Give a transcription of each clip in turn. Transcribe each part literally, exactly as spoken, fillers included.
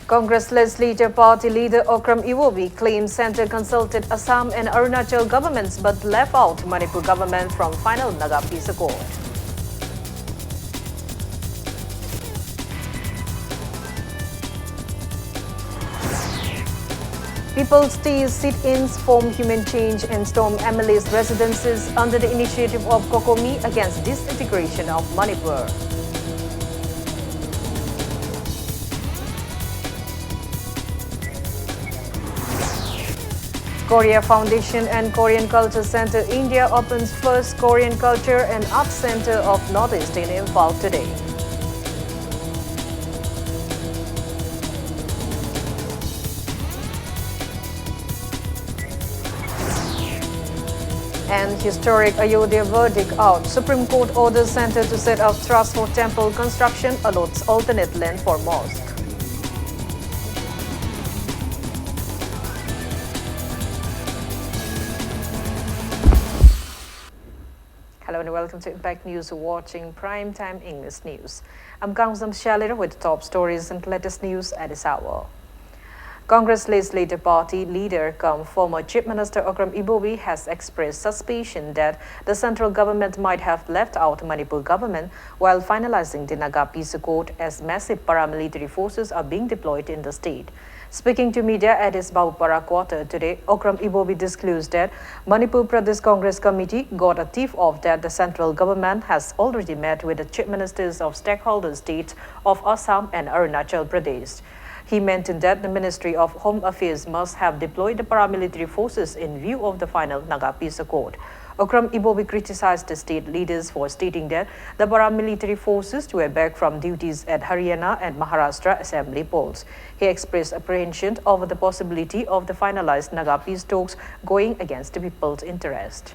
Congress Legislature Party leader Okram Iwobi claims centre consulted Assam and Arunachal governments but left out Manipur government from final Naga peace accord. People's Tea sit-ins form human change and storm M L As' residences under the initiative of COCOMI against disintegration of Manipur. Korea Foundation and Korean Culture Center India opens first Korean Culture and Arts Center of Northeast in Imphal today. And historic Ayodhya verdict out. Supreme Court orders center to set up trust for temple construction, allots alternate land for mosque. Hello and welcome to Impact News, watching Prime Time English News. I'm Kangzam Shalira with the top stories and latest news at this hour. Congress Legislative Party leader cum former Chief Minister Okram Ibobi has expressed suspicion that the central government might have left out Manipur government while finalizing the Naga peace accord, as massive paramilitary forces are being deployed in the state. Speaking to media at his Babupara quarter today, Okram Ibobi disclosed that Manipur Pradesh Congress Committee got a tip-off that the central government has already met with the chief ministers of stakeholder states of Assam and Arunachal Pradesh. He maintained that the Ministry of Home Affairs must have deployed the paramilitary forces in view of the final Naga peace accord. Okram Ibobi criticized the state leaders for stating that the paramilitary forces were back from duties at Haryana and Maharashtra assembly polls. He expressed apprehension over the possibility of the finalized Naga peace talks going against the people's interest.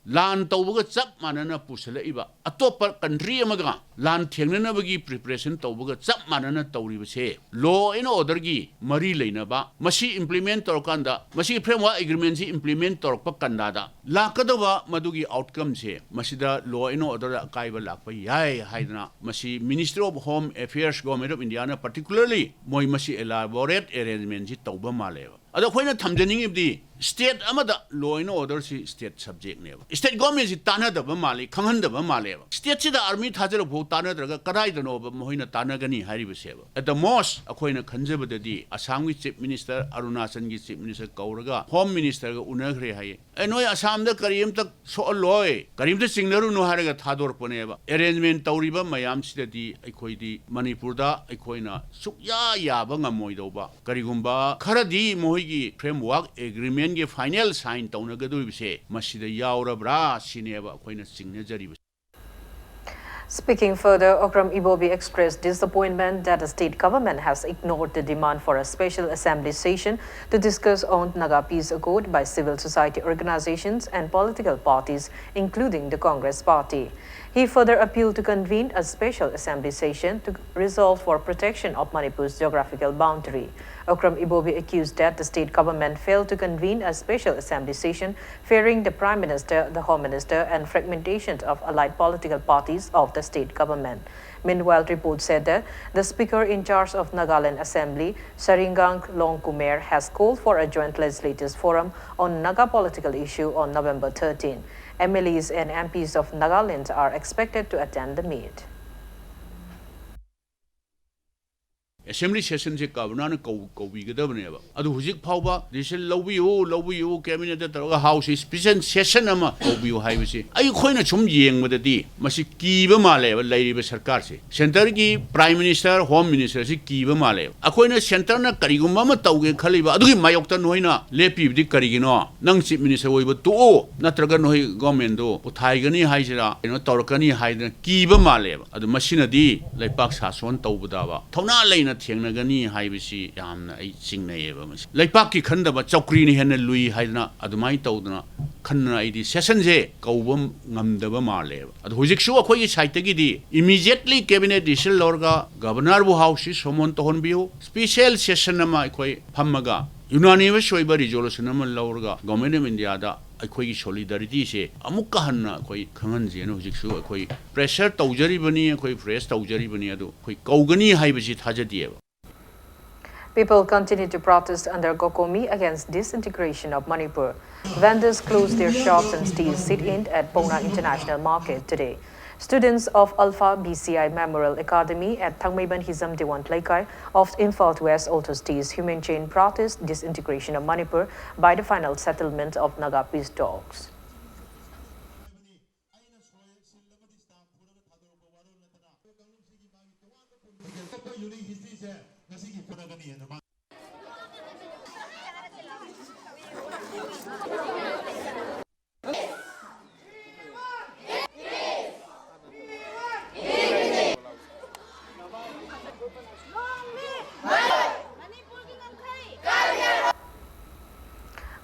ꯂꯥꯟ ꯇꯧꯕꯒ ꯆꯞ ꯃꯥꯟꯅꯅ ꯄꯨꯁꯤꯜꯂꯛꯏꯕ, ꯑꯇꯣꯞꯄ country ꯑꯃꯒ ꯂꯥꯟ ꯊꯦꯡꯅꯅꯕꯒꯤ preparation ꯇꯧꯕꯒ ꯆꯞ ꯃꯥꯟꯅꯅ ꯇꯧꯔꯤꯕꯁꯦ law and orderꯒꯤ ꯃꯔꯤ ꯂꯩꯅꯕ, ꯃꯁꯤ implement ꯇꯧꯔꯀꯥꯟꯗ, ꯃꯁꯤꯒꯤ framework agreementꯁꯤ implement ꯇꯧꯔꯛꯄ ꯀꯥꯟꯗꯗ ꯂꯥꯛꯀꯗꯕ ꯃꯗꯨꯒꯤ outcomeꯁꯦ, ꯃꯁꯤꯗ law and orderꯗ ꯑꯀꯥꯏꯕ ꯂꯥꯛꯄ ꯌꯥꯏ ꯍꯥꯏꯗꯅ ꯃꯁꯤ Ministry of Home Affairs, Government of Indiaꯅ particularly ꯃꯣꯏ ꯃꯁꯤ elaborate arrangementꯁꯤ ꯇꯧꯕ ꯃꯥꯜꯂꯦꯕ꯫ ꯑꯗꯣ ꯑꯩꯈꯣꯏꯅ ꯊꯝꯖꯅꯤꯡꯉꯤꯕꯗꯤ, state ꯑꯃꯗ law and orderꯁꯤ state subjectꯅꯦꯕ꯫ State governmentꯁꯤ ꯇꯥꯟꯅꯗꯕ ꯃꯥꯜꯂꯤ, ꯈꯪꯍꯟꯗꯕ ꯃꯥꯜꯂꯦꯕ꯫ Stateꯁꯤꯗ army ꯊꯥꯖꯤꯜꯂꯛꯐꯥꯎ ꯇꯥꯟꯅꯗ꯭ꯔꯒ ꯀꯗꯥꯏꯗꯅꯣꯕ ꯃꯈꯣꯏꯅ ꯇꯥꯟꯅꯒꯅꯤ ꯍꯥꯏꯔꯤꯕꯁꯦꯕ? At the most ꯑꯩꯈꯣꯏꯅ ꯈꯟꯖꯕꯗꯗꯤ ꯑꯁꯥꯝꯒꯤ Chief Minister, ꯑꯔꯨꯅꯥꯆꯜꯒꯤ Chief Minister ꯀꯧꯔꯒ Home Ministerꯒ ꯎꯅꯈ꯭ꯔꯦ ꯍꯥꯏꯌꯦ꯫ "ꯑꯦ, ꯅꯣꯏ ꯑꯁꯥꯝꯗ ꯀꯔꯤꯝꯇ ꯁꯣꯛꯍꯜꯂꯣꯏ, ꯀꯔꯤꯝꯇ ꯆꯤꯡꯅꯔꯨꯅꯨ" ꯍꯥꯏꯔꯒ ꯊꯥꯗꯣꯔꯛꯄꯅꯦꯕ꯫ Arrangement ꯇꯧꯔꯤꯕ ꯃꯌꯥꯝꯁꯤꯗꯗꯤ ꯑꯩꯈꯣꯏꯗꯤ ꯃꯅꯤꯄꯨꯔꯗ ꯑꯩꯈꯣꯏꯅ ꯁꯨꯛꯌꯥ ꯌꯥꯕ ꯉꯝꯃꯣꯏꯗꯧꯕ, ꯀꯔꯤꯒꯨꯝꯕ ꯈꯔꯗꯤ ꯃꯈꯣꯏꯒꯤ framework agreementꯀꯤ final sign ꯇꯧꯅꯒꯗꯧꯔꯤꯕꯁꯦ ꯃꯁꯤꯗ ꯌꯥꯎꯔꯕ꯭ꯔꯥ ꯁꯤꯅꯦꯕ ꯑꯩꯈꯣꯏꯅ ꯆꯤꯡꯅꯖꯔꯤꯕꯁꯦ꯫ Speaking further, Okram Ibobi expressed disappointment that the state government has ignored the demand for a special assembly session to discuss on Naga Peace Accord by civil society organizations and political parties, including the Congress Party. He further appealed to convene a special assembly session to resolve for protection of Manipur's geographical boundary. Okram Ibobi accused that the state government failed to convene a special assembly session, fearing the Prime Minister, the Home Minister, and fragmentation of allied political parties of the state government. Meanwhile, reports said that the speaker in charge of Nagaland Assembly, Sharingang Longkumer, has called for a joint legislators forum on Naga political issue on November thirteen. M L As and M Ps of Nagaland are expected to attend the meet. Assembly sessionꯁꯦ governorꯅ ꯀꯧ ꯀꯧꯕꯤꯒꯗꯕꯅꯦꯕ꯫ ꯑꯗꯨ ꯍꯧꯖꯤꯛ ꯐꯥꯎꯕ decision ꯂꯧꯕꯤꯌꯨ, ꯂꯧꯕꯤꯌꯨ, cabinetꯇ ꯇꯧꯔꯒ Houseꯁꯤ special session ꯑꯃ ꯀꯧꯕꯤꯌꯨ ꯍꯥꯏꯕꯁꯤ ꯑꯩꯈꯣꯏꯅ ꯁꯨꯝ ꯌꯦꯡꯕꯗꯗꯤ ꯃꯁꯤ ꯀꯤꯕ ꯃꯥꯜꯂꯦꯕ꯫ ꯂꯩꯔꯤꯕ ꯁꯔꯀꯥꯔꯁꯦ, centreꯒꯤ Prime Minister, Home Ministerꯁꯤ ꯀꯤꯕ ꯃꯥꯜꯂꯦꯕ꯫ ꯑꯩꯈꯣꯏꯅ centreꯅ ꯀꯔꯤꯒꯨꯝꯕ ꯑꯃ ꯇꯧꯒꯦ ꯈꯜꯂꯤꯕ ꯑꯗꯨꯒꯤ ꯃꯥꯌꯣꯛꯇ ꯅꯣꯏꯅ ꯂꯦꯞꯄꯤꯕꯗꯤ ꯀꯔꯤꯒꯤꯅꯣ? ꯅꯪ Chief Minister ꯑꯣꯏꯕ ꯇꯣꯛꯑꯣ, ꯅꯠꯇ꯭ꯔꯒ ꯅꯣꯏ governmentꯗꯣ ꯄꯨꯊꯥꯏꯒꯅꯤ ꯍꯥꯏꯁꯤꯔꯥ, ꯀꯩꯅꯣ ꯇꯧꯔꯛꯀꯅꯤ ꯍꯥꯏꯗꯅ ꯀꯤꯕ ꯃꯥꯜꯂꯦꯕ꯫ ꯑꯗꯨ ꯃꯁꯤꯅꯗꯤ ꯂꯩꯄꯥꯛ ꯁꯥꯁꯣꯟ ꯇꯧꯕꯗꯕ ꯊꯧꯅꯥ ꯂꯩꯅ ꯊꯦꯡꯅꯒꯅꯤ ꯍꯥꯏꯕꯁꯤ ꯌꯥꯝꯅ ꯑꯩ ꯆꯤꯡꯅꯩꯌꯦꯕ꯫ ꯃꯁꯤ ꯂꯩꯄꯥꯛꯀꯤ ꯈꯟꯗꯕ ꯆꯧꯀ꯭ꯔꯤꯅ ꯍꯦꯟꯅ ꯂꯨꯏ ꯍꯥꯏꯗꯅ ꯑꯗꯨꯃꯥꯏꯅ ꯇꯧꯗꯅ ꯍꯟꯅ ꯑꯩꯗꯤ ꯁꯦꯁꯟꯁꯦ ꯀꯧꯕ ꯉꯝꯗꯕ ꯃꯥꯜꯂꯦꯕ꯫ ꯑꯗꯣ ꯍꯧꯖꯤꯛꯁꯨ ꯑꯩꯈꯣꯏꯒꯤ ꯁꯥꯏꯠꯇꯒꯤꯗꯤ ꯏꯃꯤꯗꯤꯌꯦꯠꯂꯤ ꯀꯦꯕꯤꯅꯦꯠ ꯗꯤꯁꯤꯖꯟ ꯂꯧꯔꯒ ꯒꯕꯔꯅꯔꯕꯨ ꯍꯥꯎꯁꯁꯤ ꯁꯣꯃꯣꯟ ꯇꯧꯍꯟꯕꯤꯌꯨ, ꯁ꯭ꯄꯤꯁꯦꯜ ꯁꯦꯁꯟ ꯑꯃ ꯑꯩꯈꯣꯏ ꯐꯝꯃꯒ ꯌꯨꯅꯥꯅꯤꯃꯁ ꯑꯣꯏꯕ ꯔꯤꯖꯣꯂꯨꯁꯟ ꯑꯃ ꯂꯧꯔꯒ ꯒꯣꯔꯃꯦꯟ ꯑꯣꯐ ꯏꯟꯗꯤꯌꯥꯗ ꯑꯩꯈꯣꯏꯒꯤ ꯁꯣꯂꯤꯗꯥꯔꯤꯇꯤꯁꯦ ꯑꯃꯨꯛꯀ ꯍꯟꯅ ꯑꯩꯈꯣꯏ ꯈꯪꯍꯟꯁꯦꯅ ꯍꯧꯖꯤꯛꯁꯨ ꯑꯩꯈꯣꯏ ꯄ꯭ꯔꯦꯁꯔ ꯇꯧꯖꯔꯤꯕꯅꯤ, ꯑꯩꯈꯣꯏ ꯄ꯭ꯔꯦꯁ ꯇꯧꯖꯔꯤꯕꯅꯤ, ꯑꯗꯨ ꯑꯩꯈꯣꯏ ꯀꯧꯒꯅꯤ ꯍꯥꯏꯕꯁꯤ ꯊꯥꯖꯗꯦꯕ꯫ People continue to protest under COCOMI against disintegration of Manipur. Vendors closed their shops and staged sit-in at Pouna International Market today. Students of Alpha B C I Memorial Academy at Thangmeiban Hizam Diwan Leikai of Imphal West also staged humane chain protest disintegration of Manipur by the final settlement of Naga peace talks.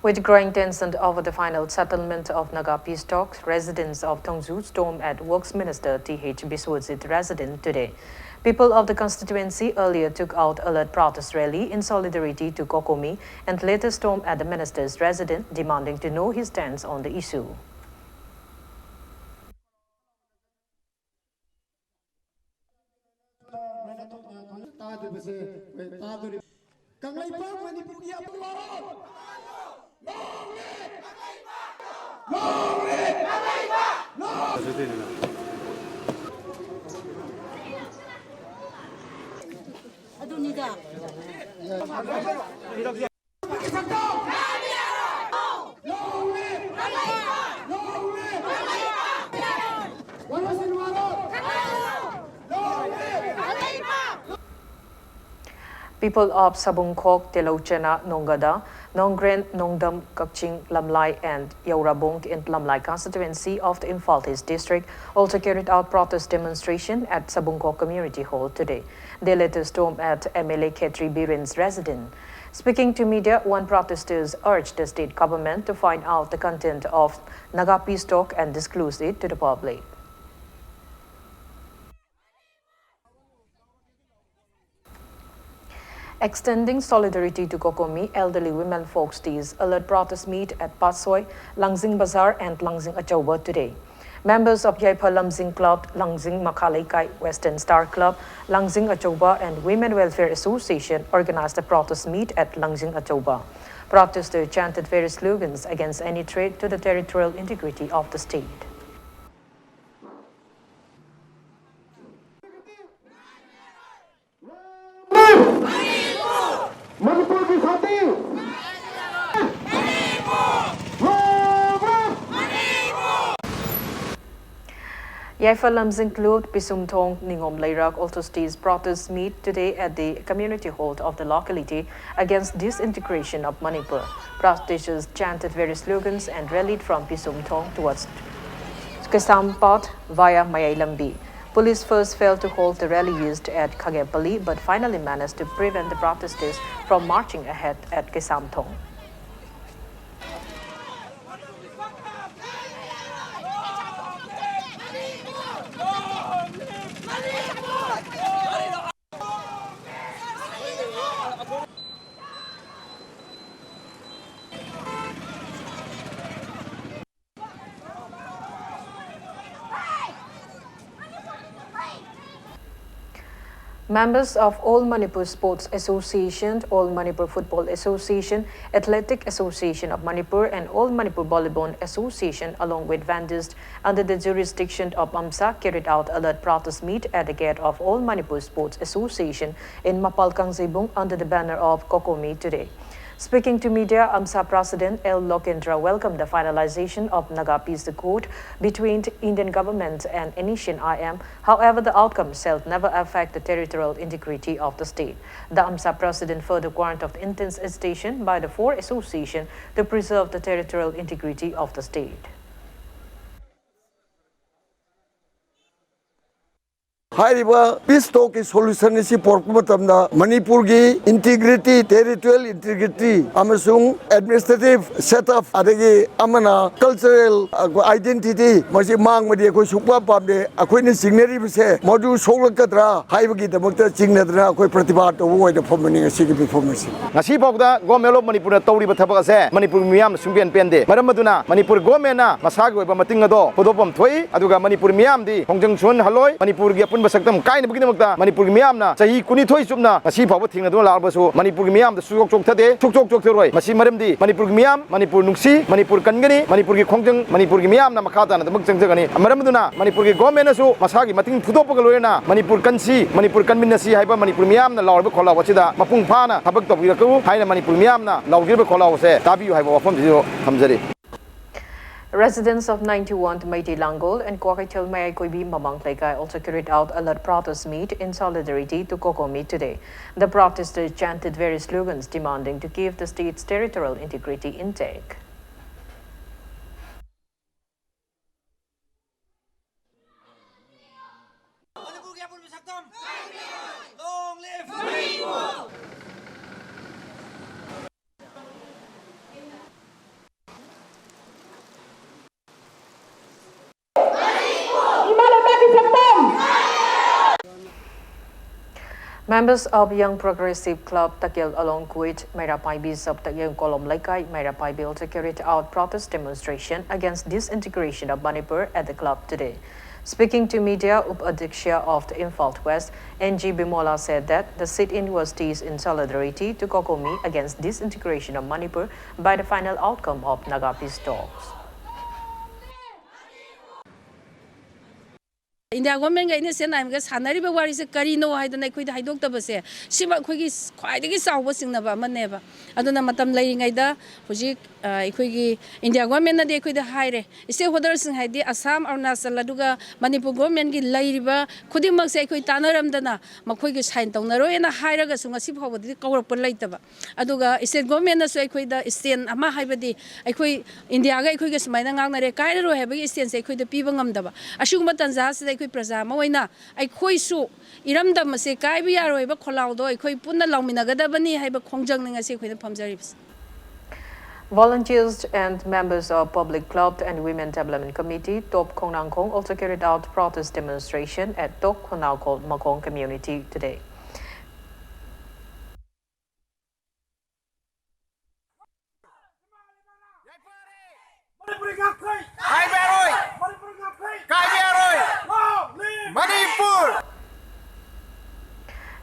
With growing tension over the final settlement of Naga peace talks, residents of Thongju stormed at Works Minister T H Biswajit residence today. People of the constituency earlier took out alert protest rally in solidarity to COCOMI and later stormed at the minister's residence demanding to know his stance on the issue. Kangleipak ꯃꯅꯤꯄꯨꯔꯒꯤ ꯑꯄꯨꯟꯕ ꯑꯗꯨꯅꯤꯗ꯫ People of Sabungkhok, Telouchena, Nongada, Nongkren, Nongdam, Kakching, Lamlai, and Yaurabong in Lamlai constituency of the Imphal East district also carried out protest demonstration at Sabungkok Community Hall today. They later stormed at M L A Khetri Biren's residence. Speaking to media, one protesters urged the state government to find out the content of Naga peace talk and disclose it to the public. Extending solidarity to COCOMI, elderly women folks tees alert protest meet at Patsoi, Langzing Bazar and Langzing Achauba today. Members of Yaipha Lamzing Club, Langzing Makhaleikai, Western Star Club, Langzing Achauba and Women Welfare Association organized a protest meet at Langzing Achauba. Protesters chanted various slogans against any threat to the territorial integrity of the state. Manipur की खातिर। Yaipha Lamzing Club, Pisum Thong, Ningom Leirak also staged protest meet today at the community hall of the locality against disintegration of Manipur. Protesters chanted various slogans and rallied from Pisum Thong towards Kesampat via Mayai Lambi. Police first failed to halt the rally used at Khagepali, but finally managed to prevent the protesters from marching ahead at Kesamthong. Members of All Manipur Sports Association, All Manipur Football Association, Athletic Association of Manipur, and All Manipur Volleyball Association, along with vendors under the jurisdiction of AMSA, carried out alert protest meet at the gate of All Manipur Sports Association in Mapal Kangjeibung under the banner of COCOMI today. Speaking to media, AMSA President L Lokendra welcomed the finalization of Naga Peace Accord between the Indian government and N S C N I M. However, the outcome shall never affect the territorial integrity of the state. The AMSA President further warned of the intense agitation by the four association to preserve the territorial integrity of the state. ꯍꯥꯏꯔꯤꯕ piece ꯇꯣꯛꯀꯤ solution ꯑꯁꯤ ꯄꯨꯔꯛꯄ ꯃꯇꯝꯗ ꯃꯅꯤꯄꯨꯔꯒꯤ integrity, territorial integrity ꯑꯃꯁꯨꯡ administrative set up, ꯑꯗꯒꯤ ꯑꯃꯅ cultural identity, ꯃꯁꯤ ꯃꯥꯡꯕꯗꯤ ꯑꯩꯈꯣꯏ ꯁꯨꯡꯄꯥꯝ ꯄꯥꯝꯗꯦ꯫ ꯑꯩꯈꯣꯏꯅ ꯆꯤꯡꯅꯔꯤꯕꯁꯦ ꯃꯗꯨ ꯁꯣꯛꯂꯛꯀꯗ꯭ꯔꯥ ꯍꯥꯏꯕꯒꯤꯗꯃꯛꯇ ꯆꯤꯡꯅꯗꯅ ꯑꯩꯈꯣꯏ ꯄ꯭ꯔꯇꯤꯕꯥꯗ ꯇꯧꯕ ꯑꯣꯏꯅ ꯐꯝꯕꯅꯤ ꯉꯁꯤꯒꯤ ꯃꯤꯐꯝ ꯑꯁꯤ꯫ ꯉꯁꯤ ꯐꯥꯎꯗ ꯒꯣꯔꯃꯦꯟ ꯑꯣꯐ ꯃꯅꯤꯄꯨꯔꯅ ꯇꯧꯔꯤꯕ ꯊꯕꯛ ꯑꯁꯦ ꯃꯅꯤꯄꯨꯔꯒꯤ ꯃꯤꯌꯥꯝꯅ ꯁꯨꯡꯄꯦꯟ ꯄꯦꯟꯗꯦ꯫ ꯃꯔꯝ ꯑꯗꯨꯅ ꯃꯅꯤꯄꯨꯔ ꯒꯣꯔꯃꯦꯟꯅ ꯃꯁꯥꯒꯤ ꯑꯣꯏꯕ ꯃꯇꯤꯡ ꯑꯗꯣ ꯄꯨꯊꯣꯛꯐꯝ ꯊꯣꯛꯏ꯫ ꯑꯗꯨꯒ ꯃꯅꯤꯄꯨꯔ ꯃꯤꯌꯥꯝꯗꯤ ꯈꯣꯡꯖꯪ ꯁꯨꯍꯜꯂꯣꯏ꯫ ꯃꯅꯤꯄꯨꯔꯒꯤ ꯑꯄꯨꯟꯕ ꯁꯛꯇꯝ ꯀꯥꯏꯅꯕꯒꯤꯗꯃꯛꯇ ꯃꯅꯤꯄꯨꯔꯒꯤ ꯃꯤꯌꯥꯝꯅ ꯆꯍꯤ ꯀꯨꯟꯅꯤꯊꯣꯏ ꯆꯨꯞꯅ ꯉꯁꯤ ꯐꯥꯎꯕ ꯊꯦꯡꯅꯗꯨꯅ ꯂꯥꯛꯂꯕꯁꯨ ꯃꯅꯤꯄꯨꯔꯒꯤ ꯃꯤꯌꯥꯝꯗ ꯁꯨꯛꯆꯣꯛ ꯆꯣꯛꯊꯗꯦ, ꯁꯨꯛꯆꯣꯛ ꯆꯣꯛꯊꯔꯣꯏ꯫ ꯃꯁꯤ ꯃꯔꯝꯗꯤ ꯃꯅꯤꯄꯨꯔꯒꯤ ꯃꯤꯌꯥꯝ, ꯃꯅꯤꯄꯨꯔ ꯅꯨꯡꯁꯤ, ꯃꯅꯤꯄꯨꯔꯒꯤ ꯈꯣꯡꯖꯪ, ꯃꯅꯤꯄꯨꯔꯒꯤ ꯃꯤꯌꯥꯝꯅ ꯃꯈꯥ ꯇꯥꯅ ꯑꯗꯨꯃꯛ ꯆꯪꯖꯒꯅꯤ꯫ ꯃꯔꯝ ꯑꯗꯨꯅ ꯃꯅꯤꯄꯨꯔꯒꯤ ꯒꯣꯔꯃꯦꯟꯅꯁꯨ ꯃꯁꯥꯒꯤ ꯃꯇꯤꯡ ꯐꯨꯗꯣꯛꯄꯒ ꯂꯣꯏꯅꯅ ꯃꯅꯤꯄꯨꯔ ꯀꯟꯁꯤ, ꯃꯅꯤꯄꯨꯔ ꯀꯟꯃꯤꯟꯅꯁꯤ ꯍꯥꯏꯕ ꯃꯅꯤꯄꯨꯔ ꯃꯤꯌꯥꯝꯅ ꯂꯥꯎꯔꯤꯕ ꯈꯣꯜꯂꯥꯎ ꯑꯁꯤꯗ ꯃꯄꯨꯡ ꯐꯥꯅ ꯊꯕꯛ ꯇꯧꯕꯤꯔꯛꯎ ꯍꯥꯏꯅ ꯃꯅꯤꯄꯨꯔ ꯃꯤꯌꯥꯝꯅ ꯂꯥꯎꯖꯔꯤꯕ ꯈꯣꯜꯂꯥꯎ ꯑꯁꯦ ꯇꯥꯕꯤꯌꯨ ꯍꯥꯏꯕ ꯋꯥꯐꯝꯁꯤꯁꯨ ꯊꯝꯖꯔꯤ꯫ Residents of ninety-one Meitei Langol and Kwaikaitel Mayai Koibi Mamang Leikai also carried out a loud protest meet in solidarity to COCOMI today. The protesters chanted various slogans demanding to give the state's territorial integrity intact. Members of Young Progressive Club Takel along with Meirapaibi Sub Takel Kolom Leikai Meirapaibi also carried out protest demonstration against disintegration of Manipur at the club today. Speaking to media, Up Adhyaksha of the Imphal West, N G Bimola, said that the sit-in was staged in solidarity to COCOMI against disintegration of Manipur by the final outcome of Naga peace talks. India ꯒꯣꯔꯃꯦꯟꯒ N S N I ꯑꯦꯝꯒ ꯁꯥꯟꯅꯔꯤꯕ ꯋꯥꯔꯤꯁꯦ ꯀꯔꯤꯅꯣ ꯍꯥꯏꯗꯅ ꯑꯩꯈꯣꯏꯗ ꯍꯥꯏꯗꯣꯛꯇꯕꯁꯦ, ꯁꯤꯃ ꯑꯩꯈꯣꯏꯒꯤ ꯈ꯭ꯋꯥꯏꯗꯒꯤ ꯆꯥꯎꯕ ꯆꯤꯡꯅꯕ ꯑꯃꯅꯦꯕ꯫ ꯑꯗꯨꯅ ꯃꯇꯝ ꯂꯩꯔꯤꯉꯩꯗ ꯍꯧꯖꯤꯛ, ꯑ, ꯑꯩꯈꯣꯏꯒꯤ ꯏꯟꯗꯤꯌꯥ ꯒꯣꯔꯃꯦꯟꯅꯗꯤ ꯑꯩꯈꯣꯏꯗ ꯍꯥꯏꯔꯦ, ꯁ꯭ꯇꯦꯛ ꯍꯣꯜꯗꯔꯁꯤꯡ ꯍꯥꯏꯗꯤ ꯑꯁꯥꯝ, ꯑꯔꯨꯅꯥꯆꯜ, ꯑꯗꯨꯒ ꯃꯅꯤꯄꯨꯔ ꯒꯣꯔꯃꯦꯟꯒꯤ ꯂꯩꯔꯤꯕ ꯈꯨꯗꯤꯡꯃꯛꯁꯦ ꯑꯩꯈꯣꯏ ꯇꯥꯟꯅꯔꯝꯗꯅ ꯃꯈꯣꯏꯒꯤ ꯁꯥꯏꯟ ꯇꯧꯅꯔꯣꯏꯅ ꯍꯥꯏꯔꯒꯁꯨ ꯉꯁꯤ ꯐꯥꯎꯕꯗꯗꯤ ꯀꯧꯔꯛꯄ ꯂꯩꯇꯕ꯫ ꯑꯗꯨꯒ ꯁ꯭ꯇꯦꯠ ꯒꯣꯔꯃꯦꯟꯅꯁꯨ ꯑꯩꯈꯣꯏꯗ ꯁ꯭ꯇꯦꯟ ꯑꯃ, ꯍꯥꯏꯕꯗꯤ ꯑꯩꯈꯣꯏ ꯏꯟꯗꯤꯌꯥꯒ ꯑꯩꯈꯣꯏꯒ ꯁꯨꯃꯥꯏꯅ ꯉꯥꯡꯅꯔꯦ, ꯀꯥꯏꯔꯔꯣꯏ ꯍꯥꯏꯕꯒꯤ ꯁ꯭ꯇꯦꯟꯁꯦ ꯑꯩꯈꯣꯏꯗ ꯄꯤꯕ ꯉꯝꯗꯕ꯫ ꯑꯁꯤꯒꯨꯝꯕ ꯇꯥꯟꯖꯥꯁꯤꯗ ꯑꯩꯈꯣꯏ ꯄ꯭ꯔꯖꯥ ꯑꯃ ꯑꯣꯏꯅ ꯑꯩꯈꯣꯏꯁꯨ ꯏꯔꯝꯗꯝ ꯑꯁꯦ ꯀꯥꯏꯕ ꯌꯥꯔꯣꯏ ꯍꯥꯏꯕ ꯈꯣꯜꯂꯥꯎꯗꯣ ꯑꯩꯈꯣꯏ ꯄꯨꯟꯅ ꯂꯥꯎꯃꯤꯟꯅꯒꯗꯕꯅꯤ ꯍꯥꯏꯕ ꯈꯣꯡꯖꯪꯅꯤ ꯉꯁꯤ ꯑꯩꯈꯣꯏꯅ ꯐꯝꯖꯔꯤꯕꯁꯦ꯫ Volunteers and members of Public Club and Women Development Committee, Top Khongnangkhong, also carried out protest demonstration at Top Khongnangkhong Makhong community today.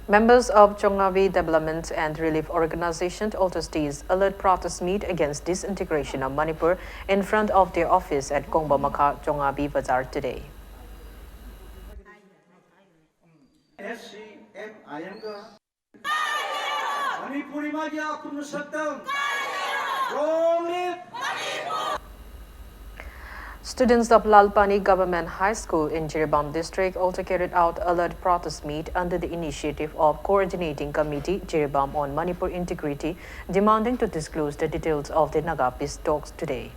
Members of Chongavi Development and Relief Organization also staged alert protest meet against disintegration of Manipur in front of their office at Kongbamakha Chongavi Bazar today. Students of Lalpani Government High School in Jiribam District also carried out alert protest meet under the initiative of Coordinating Committee Jiribam on Manipur Integrity, demanding to disclose the details of the Naga peace talks today.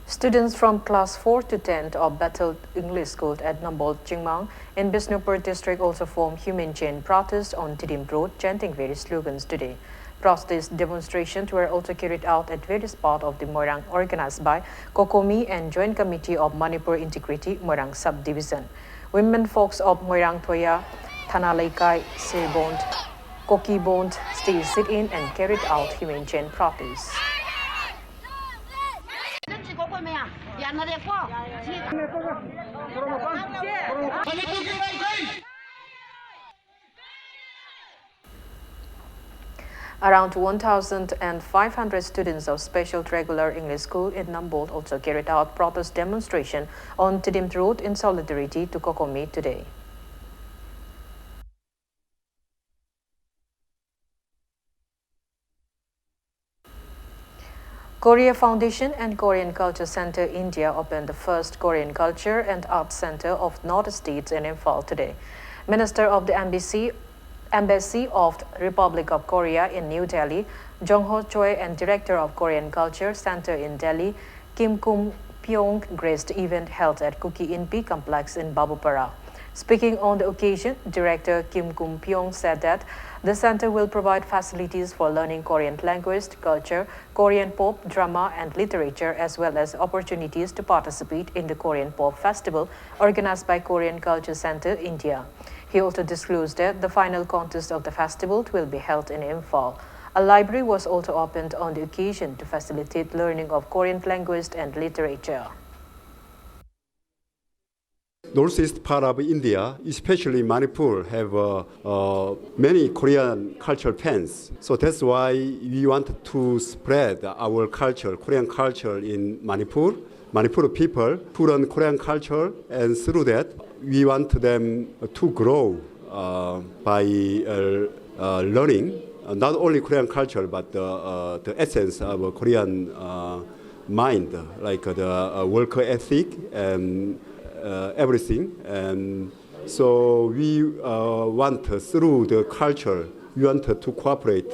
Students from class four to tenth of Bethel English School at Nambol Chingmang in Bishnupur district also formed human chain protest on Tidim Road, chanting various slogans today. Protest demonstrations were also carried out at various parts of the Moirang, organized by COCOMI and Joint Committee of Manipur Integrity Moirang Subdivision. Women folks of Moirang Thoya, Thana Leikai, Sirbond, Kokibond staged sit-in and carried out human chain protest. Around one thousand five hundred students of Special Regular English School in Nambol also carried out protest demonstration on Tiddim Road in solidarity to COCOMI today. Korea Foundation and Korean Culture Center India opened the first Korean Culture and Arts Center of North States in Imphal today. Minister of the Embassy, Embassy of the Republic of Korea in New Delhi, Jong Ho Choi, and Director of Korean Culture Center in Delhi, Kim Kum Pyong, graced the event held at Kuki Inpi Complex in Babupara. Speaking on the occasion, Director Kim Kum Pyong said that the center will provide facilities for learning Korean language, culture, Korean pop, drama, and literature, as well as opportunities to participate in the Korean Pop Festival organized by Korean Culture Center India. He also disclosed that the final contest of the festival will be held in Imphal. A library was also opened on the occasion to facilitate learning of Korean language and literature. Northeast part of India, especially Manipur, have uh, uh, many Korean culture fans. So that's why we want to spread our culture, Korean culture in Manipur, Manipur people to learn Korean culture, and through that, we want them to grow uh, by uh, uh, learning uh, not only Korean culture but the, uh, the essence of Korean uh, mind, like the uh, work ethic and uh, everything. And so we uh, want uh, through the culture, we want to cooperate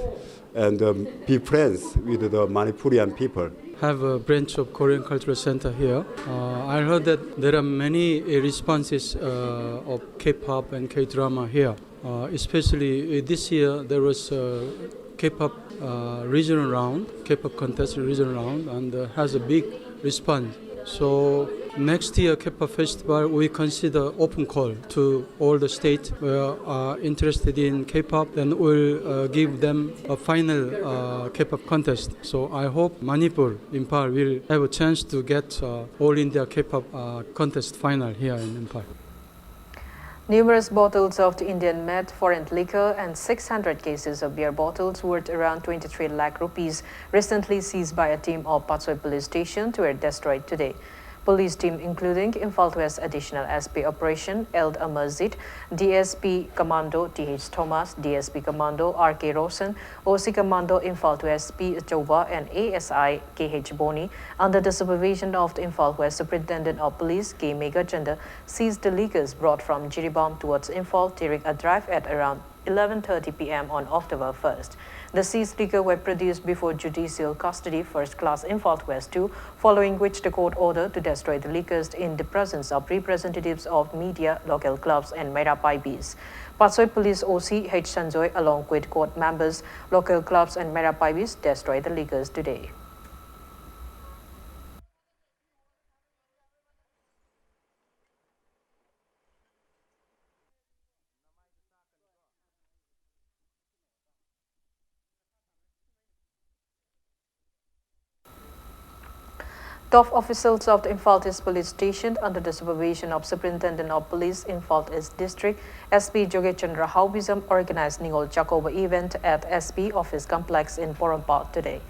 and um, be friends with the Manipurian people. Have a branch of Korean Cultural Center here. Uh, I heard that there are many uh, responses uh, of K-pop and K-drama here. Uh, especially uh, this year, there was a K-pop uh, regional round, K-pop contest regional round, and uh, has a big response. So next year K-pop festival, we consider open call to all the states who are interested in K-pop, and we'll uh, give them a final uh, K-pop contest. So I hope Manipur, Imphal will have a chance to get uh, all India K-pop uh, contest final here in Imphal. Numerous bottles of the Indian made foreign liquor and six hundred cases of beer bottles worth around twenty-three lakh rupees recently seized by a team of Patsoi Police Station were destroyed today. Police team including Imphal West Additional S P Operation Eld Amazit, D S P Commando T H Thomas, D S P Commando R K Rosen, O C Commando Imphal West P Achouba and A S I K H Boni, under the supervision of the Imphal West Superintendent of Police K Meghachanda, seized the liquors brought from Jiribam towards Imphal during a drive at around eleven thirty p m on October first. The seized liquor were produced before judicial custody first class Imphal West two, following which the court ordered to destroy the liquors in the presence of representatives of media, local clubs and Meira Paibis. Patsoi Police O C H Sanjoy along with court members, local clubs and Meira Paibis destroyed the liquors today. Top officials of the Imphal East Police Station, under the supervision of Superintendent of Police, Imphal East District, S P Jogechandra Haobijam, organized Ningol Chakouba event at S P Office Complex in Porompat today.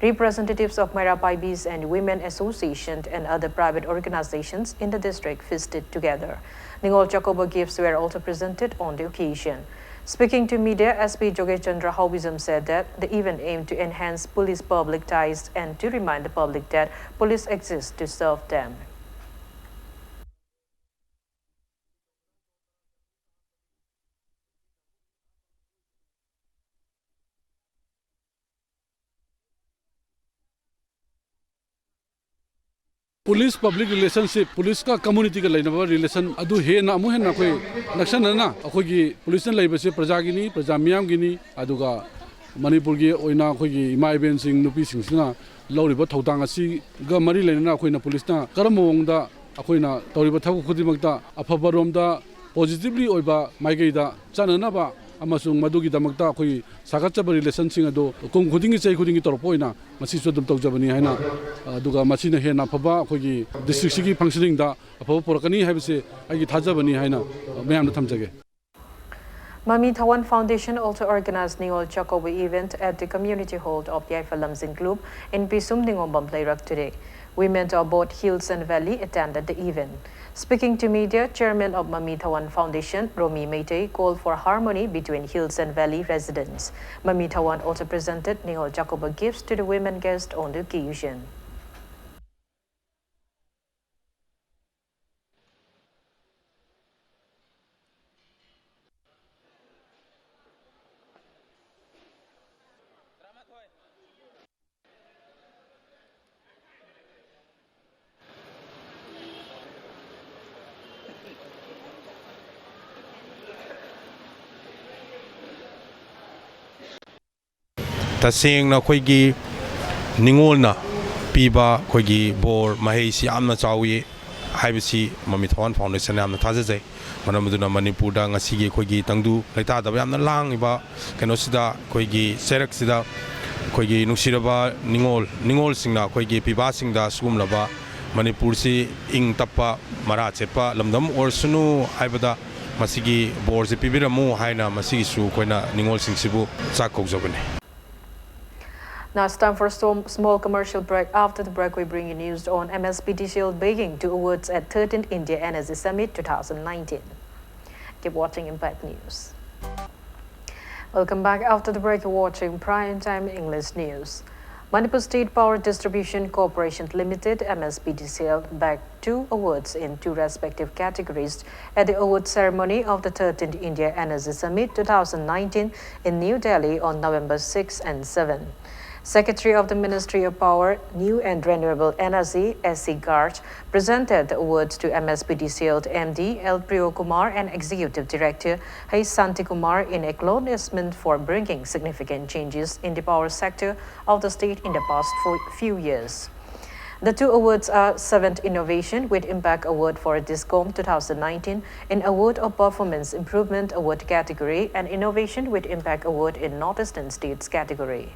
Representatives of Meira Paibis and Women Association and other private organizations in the district feasted together. Ningol Chakouba gifts were also presented on the occasion. Speaking to media, S P Jogechandra Haobijam said that the event aimed to enhance police public ties and to remind the public that police exists to serve them. Police public relationship, police ꯀ community ꯀ ꯂꯩꯅꯕ relation ꯑꯗꯨ ꯍꯦꯟꯅ ꯑꯃꯨꯛ ꯍꯦꯟꯅ ꯑꯩꯈꯣꯏ ꯅꯛꯁꯟꯅꯅ ꯑꯩꯈꯣꯏꯒꯤ police ꯅ ꯂꯩꯕꯁꯦ ꯄ꯭ꯔꯖꯥꯒꯤꯅꯤ, ꯄ꯭ꯔꯖꯥ ꯃꯤꯌꯥꯝꯒꯤꯅꯤ꯫ ꯑꯗꯨꯒ ꯃꯅꯤꯄꯨꯔꯒꯤ ꯑꯣꯏꯅ ꯑꯩꯈꯣꯏꯒꯤ ꯏꯃꯥ ꯏꯕꯦꯟꯁꯤꯡ, ꯅꯨꯄꯤꯁꯤꯡꯁꯤꯅ ꯂꯧꯔꯤꯕ ꯊꯧꯗꯥꯡ ꯑꯁꯤꯒ ꯃꯔꯤ ꯂꯩꯅꯅ ꯑꯩꯈꯣꯏꯅ police ꯅ ꯀꯔꯝꯕ ꯃꯑꯣꯡꯗ ꯑꯩꯈꯣꯏꯅ ꯇꯧꯔꯤꯕ ꯊꯕꯛ ꯈꯨꯗꯤꯡꯃꯛꯇ ꯑꯐꯕꯔꯣꯝꯗ positively ꯑꯣꯏꯕ ꯃꯥꯏꯀꯩꯗ ꯆꯠꯅꯅꯕ ꯑꯃꯁꯨꯡ ꯃꯗꯨꯒꯤꯗꯃꯛꯇ ꯑꯩꯈꯣꯏꯒꯤ ꯁꯥꯒꯠꯆꯕ ꯔꯤꯂꯦꯁꯟꯁꯤꯡ ꯑꯗꯨ ꯀꯨꯝ ꯈꯨꯗꯤꯡꯒꯤ, ꯆꯍꯤ ꯈꯨꯗꯤꯡꯒꯤ ꯇꯧꯔꯛꯄ ꯑꯣꯏꯅ ꯃꯁꯤꯁꯨ ꯑꯗꯨꯝ ꯇꯧꯖꯕꯅꯤ ꯍꯥꯏꯅ, ꯑꯗꯨꯒ ꯃꯁꯤꯅ ꯍꯦꯟꯅ ꯑꯐꯕ ꯑꯩꯈꯣꯏꯒꯤ ꯗꯤꯁꯇ꯭ꯔꯤꯛꯁꯤꯒꯤ ꯐꯪꯁꯅꯤꯡꯗ ꯑꯐꯕ ꯄꯨꯔꯛꯀꯅꯤ ꯍꯥꯏꯕꯁꯦ ꯑꯩꯒꯤ ꯊꯥꯖꯕꯅꯤ ꯍꯥꯏꯅ ꯃꯌꯥꯝꯗ ꯊꯝꯖꯒꯦ꯫ Mami Thawan Foundation also organized Ningol Chakoba event at the community hall of the Yaifal Lamjing Group in Pisum Ningombam Pleirak today. Women of both Hills and Valley attended the event. Speaking to media, Chairman of Mami Thawan Foundation, Romi Meitei, called for harmony between Hills and Valley residents. Mami Thawan also presented Ningol Chakoba gifts to the women guests on the occasion. ꯇꯁꯦꯡꯅ ꯑꯩꯈꯣꯏꯒꯤ ꯅꯤꯉꯣꯜꯅ ꯄꯤꯕ ꯑꯩꯈꯣꯏꯒꯤ ꯕꯣꯔ ꯃꯍꯩꯁꯤ ꯌꯥꯝꯅ ꯆꯥꯎꯏ ꯍꯥꯏꯕꯁꯤ ꯃꯃꯤ ꯊꯋꯥꯟ foundation ꯌꯥꯝꯅ ꯊꯥꯖꯖꯩ꯫ ꯃꯔꯝ ꯑꯗꯨꯅ ꯃꯅꯤꯄꯨꯔꯗ ꯉꯁꯤꯒꯤ ꯑꯩꯈꯣꯏꯒꯤ ꯇꯪꯗꯨ ꯂꯩꯇꯥꯗꯕ ꯌꯥꯝꯅ ꯂꯥꯡꯉꯤꯕ ꯀꯩꯅꯣꯁꯤꯗ, ꯑꯩꯈꯣꯏꯒꯤ ꯆꯩꯔꯛꯁꯤꯗ ꯑꯩꯈꯣꯏꯒꯤ ꯅꯨꯡꯁꯤꯔꯕ ꯅꯤꯉꯣꯜ, ꯅꯤꯉꯣꯜꯁꯤꯡꯅ ꯑꯩꯈꯣꯏꯒꯤ ꯄꯤꯕꯥꯁꯤꯡꯗ ꯁꯤꯒꯨꯝꯂꯕ ꯃꯅꯤꯄꯨꯔꯁꯤ ꯏꯪ ꯇꯞꯄ, ꯃꯔꯥ ꯆꯦꯠꯄ ꯂꯝꯗꯝ ꯑꯣꯏꯔꯁꯅꯨ ꯍꯥꯏꯕꯗ ꯃꯁꯤꯒꯤ ꯕꯣꯔꯁꯤ ꯄꯤꯕꯤꯔꯝꯃꯨ ꯍꯥꯏꯅ ꯃꯁꯤꯒꯤꯁꯨ ꯑꯩꯈꯣꯏꯅ ꯅꯤꯉꯣꯜꯁꯤꯡꯁꯤꯕꯨ ꯆꯥꯛ ꯀꯧꯖꯕꯅꯤ꯫ Now it's time for a small commercial break. After the break, we bring you news on M S P D C L bidding to awards at thirteenth India Energy Summit twenty nineteen. Keep watching Impact News. Welcome back. After the break, you're watching Prime Time English News. Manipur State Power Distribution Corporation Limited, M S P D C L, bagged two awards in two respective categories at the award ceremony of the thirteenth India Energy Summit twenty nineteen in New Delhi on November six and seven. Secretary of the Ministry of Power, New and Renewable Energy, S C Garg, presented the awards to M S P D C L M D L Priyo Kumar and Executive Director H Santi Kumar in acknowledgement for bringing significant changes in the power sector of the state in the past fo- few years. The two awards are Seventh Innovation with Impact Award for DISCOM two thousand nineteen in Award of Performance Improvement Award category and Innovation with Impact Award in Northeastern States category.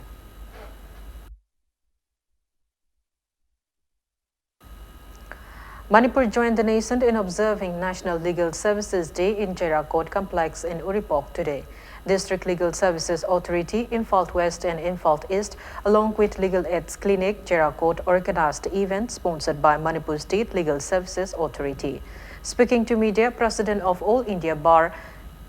Manipur joined the nation in observing National Legal Services Day in Cherakot Complex in Uripok today. District Legal Services Authority, Imphal West and Imphal East, along with Legal Aids Clinic, Cherakot, organized the event sponsored by Manipur State Legal Services Authority. Speaking to media, President of All India Bar,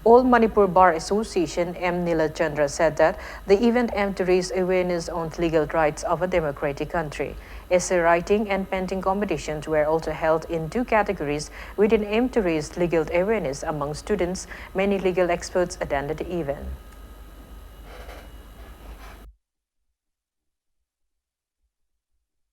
All Manipur Bar Association M Nilachandra said that the event aimed to raise awareness on legal rights of a democratic country. Essay writing and painting competitions were also held in two categories with an aim to raise legal awareness among students. Many legal experts attended the event.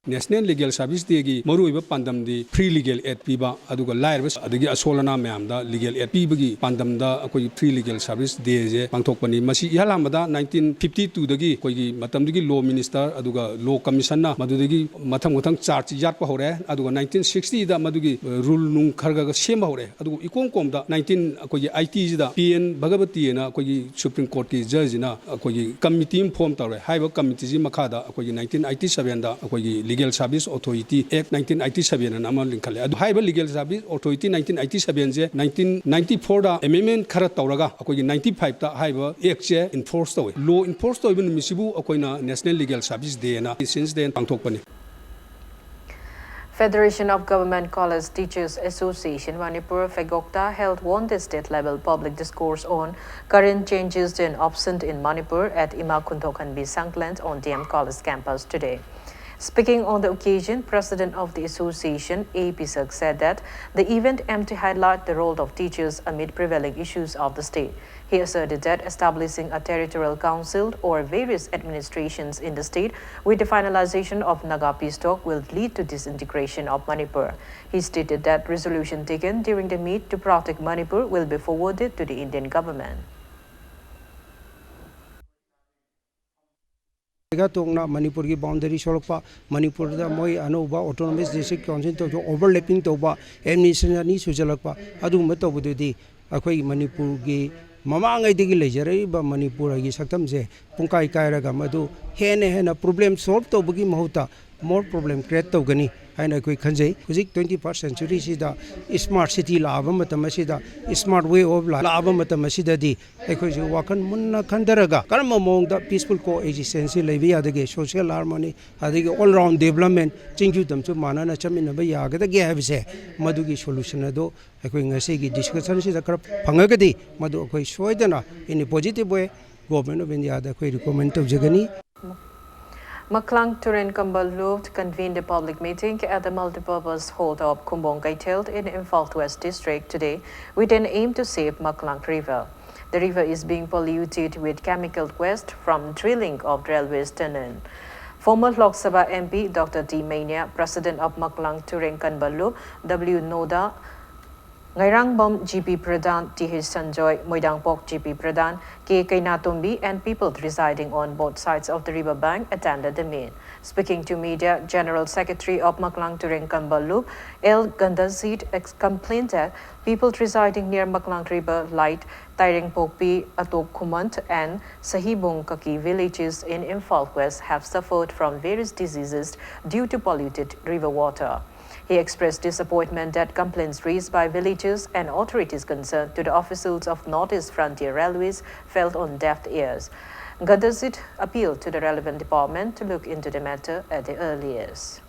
National Legal Service Dayꯒꯤ ꯃꯔꯨꯑꯣꯏꯕ ꯄꯥꯟꯗꯝꯗꯤ free legal aid ꯄꯤꯕ, ꯑꯗꯨꯒ ꯂꯥꯏꯔꯕ ꯑꯗꯒꯤ ꯑꯁꯣꯜ ꯑꯅꯥ ꯃꯌꯥꯝꯗ legal aid ꯄꯤꯕꯒꯤ ꯄꯥꯟꯗꯝꯗ ꯑꯩꯈꯣꯏꯒꯤ free legal service dayꯁꯦ ꯄꯥꯡꯊꯣꯛꯄꯅꯤ꯫ ꯃꯁꯤ ꯏꯍꯥꯟ ꯍꯥꯟꯕꯗ nineteen fifty twoꯗꯒꯤ ꯑꯩꯈꯣꯏꯒꯤ ꯃꯇꯝꯗꯨꯒꯤ law minister ꯑꯗꯨꯒ law commissionꯅ ꯃꯗꯨꯗꯒꯤ ꯃꯊꯪ ꯃꯊꯪ charge ꯌꯥꯠꯄ ꯍꯧꯔꯦ꯫ ꯑꯗꯨꯒ nineteen sixtyꯗ ꯃꯗꯨꯒꯤ rule ꯅꯨꯡ ꯈꯔ ꯈꯔ ꯁꯦꯝꯕ ꯍꯧꯔꯦ꯫ ꯑꯗꯨꯒ ꯏꯀꯣꯝ ꯀꯣꯝꯗ nineteen ꯑꯩꯈꯣꯏꯒꯤ eightyꯁꯤꯗ P N Bhagavathi ꯑꯅ ꯑꯩꯈꯣꯏꯒꯤ Supreme Courtꯀꯤ judgeꯁꯤꯅ ꯑꯩꯈꯣꯏꯒꯤ committee ꯑꯃ form ꯇꯧꯔꯦ꯫ ꯍꯥꯏꯔꯤꯕ committeeꯁꯤ ꯃꯈꯥꯗ ꯑꯩꯈꯣꯏꯒꯤ nineteen eighty sevenꯗ ꯑꯩꯈꯣꯏꯒꯤ Legal Service Authority Act nineteen eighty seven ꯑꯅ ꯑꯃ ꯂꯤꯡꯈꯠꯂꯦ꯫ ꯑꯗꯨ ꯍꯥꯏꯔꯤꯕ Legal Service Authority nineteen eighty sevenꯁꯦ nineteen ninety fourꯗ amendment ꯈꯔ ꯇꯧꯔꯒ ꯑꯩꯈꯣꯏꯒꯤ ninety fiveꯇ ꯍꯥꯏꯔꯤꯕ actꯁꯦ enforce ꯇꯧꯋꯦ꯫ Law enforce ꯇꯧꯔꯤꯕ ꯅꯨꯃꯤꯠꯁꯤꯕꯨ ꯑꯩꯈꯣꯏꯅ National Legal Service Day ꯑꯅ since then ꯄꯥꯡꯊꯣꯛꯄꯅꯤ꯫ Federation of Government College Teachers Association Manipur, FEGOCTA, held one-day state-level public discourse on current changes and options in Manipur at Ima Khuntokhanbi Sangland on D M College campus today. Speaking on the occasion, President of the association, A Pisak, said that the event aimed to highlight the role of teachers amid prevailing issues of the state. He asserted that establishing a territorial council or various administrations in the state with the finalization of Naga peace talk will lead to disintegration of Manipur. He stated that resolution taken during the meet to protect Manipur will be forwarded to the Indian government. ꯇꯣꯛꯅ ꯃꯅꯤꯄꯨꯔꯒꯤ boundary ꯁꯣꯛꯂꯛꯄ, ꯃꯅꯤꯄꯨꯔꯗ ꯃꯣꯏ ꯑꯅꯧꯕ autonomous district council ꯇꯧꯕ, overlapping ꯇꯧꯕ, administration ꯑꯅꯤ ꯁꯨꯖꯜꯂꯛꯄ, ꯑꯗꯨꯒꯨꯝꯕ ꯇꯧꯕꯗꯨꯗꯤ ꯑꯩꯈꯣꯏꯒꯤ ꯃꯅꯤꯄꯨꯔꯒꯤ ꯃꯃꯥꯡꯉꯩꯗꯒꯤ ꯂꯩꯖꯔꯛꯏꯕ ꯃꯅꯤꯄꯨꯔꯒꯤ ꯁꯛꯇꯝꯁꯦ ꯄꯨꯡꯀꯥꯏ ꯀꯥꯏꯔꯒ ꯃꯗꯨ ꯍꯦꯟꯅ ꯍꯦꯟꯅ problem solve ꯇꯧꯕꯒꯤ ꯃꯍꯨꯠꯇ more problem create ꯇꯧꯒꯅꯤ ꯍꯥꯏꯅ ꯑꯩꯈꯣꯏ ꯈꯟꯖꯩ꯫ ꯍꯧꯖꯤꯛ twenty first century ꯁꯤꯗ smart city ꯂꯥꯛꯑꯕ ꯃꯇꯝ ꯑꯁꯤꯗ, smart way of life ꯂꯥꯛꯑꯕ ꯃꯇꯝ ꯑꯁꯤꯗꯗꯤ ꯑꯩꯈꯣꯏꯁꯨ ꯋꯥꯈꯜ ꯃꯨꯟꯅ ꯈꯟꯊꯔꯒ ꯀꯔꯝꯕ ꯃꯑꯣꯡꯗ peaceful coexistence ꯁꯤ ꯂꯩꯕ ꯌꯥꯗꯒꯦ, social harmony, ꯑꯗꯒꯤ all round development, ꯆꯤꯡꯖꯨ ꯇꯝꯁꯨ ꯃꯥꯟꯅꯅ ꯆꯠꯃꯤꯟꯅꯕ ꯌꯥꯒꯗꯒꯦ ꯍꯥꯏꯕꯁꯦ, ꯃꯗꯨꯒꯤ solution ꯑꯗꯨ ꯑꯩꯈꯣꯏ ꯉꯁꯤꯒꯤ discussion ꯁꯤꯗ ꯈꯔ ꯐꯪꯉꯒꯗꯤ, ꯃꯗꯨ ꯑꯩꯈꯣꯏ ꯁꯣꯏꯗꯅ in a positive way Government of India ꯗ ꯑꯩꯈꯣꯏ recommend ꯇꯧꯖꯒꯅꯤ꯫ Maklang Turen Kambal Luv convened a public meeting at the multipurpose hall of Khumbong Keithel in Imphal West District today with an aim to save Maklang River. The river is being polluted with chemical waste from drilling of railway tunnel. Former Lok Sabha M P Doctor T Mania, President of Maklang Turen Kambal Luv, W Noda, Ngairangbam G P Pradhan, T H Sanjoy, Moidangpok G P Pradhan, K Keinatombi, and people residing on both sides of the river bank attended the meet. Speaking to media, General Secretary of Maklang Turen Kambal Luv, L Gandazit, ex-, complained that people residing near Maklang River, like Tairengpokpi, Atok Khumant, and Sahibung Kaki villages in Imphal West, have suffered from various diseases due to polluted river water. He expressed disappointment that complaints raised by villagers and authorities concerned to the officials of Northeast Frontier Railways fell on deaf ears. Gandazit appealed to the relevant department to look into the matter at the earliest.